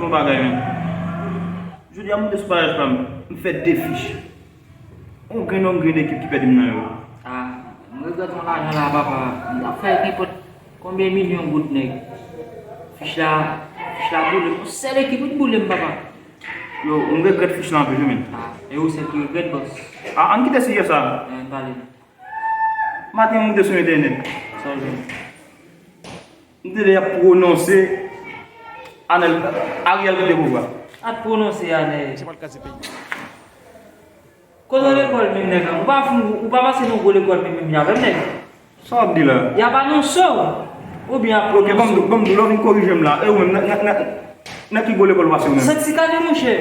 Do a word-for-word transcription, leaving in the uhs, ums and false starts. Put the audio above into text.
Yon bagay, men. Jodi a, m monte sou paj pa m, m fè de fich. On grenn, on grenn ekip ki pèdi m nan yo. Ah, m regrèt yon lajan la, papa. M t ap fè nenpòt konbyen milyon goud, nèg. Fich la, fich la boule m. On sèl ekip wi t boule m, papa. Yo, m regrèt fich la anpil, wi, men. Ah, e ou sèl ki regrèt, bòs. Ah, ann kite sijè sa. Eh, ann pale non. Maten, m moute sou entènèt. Sa w jwenn? M tande y ap pwononse Anèl, Ariel kite pouvwa. Ap pwononse Anèl. Se pa l kase peyi. Kote lekòl menm nèg la? Ou pa fout, ou pa pase nan gwo lekòl menm menm avè m nèg. Sa w ap di la? Y ap anonse w. Oubyen ap pwononse w. Ok, ban m di w, ban m di w, lè w vin korije m la. E ou menm, nan, nan, nan, nan ki gwo lekòl ou pase ou menm? Sent Sikade, monchè.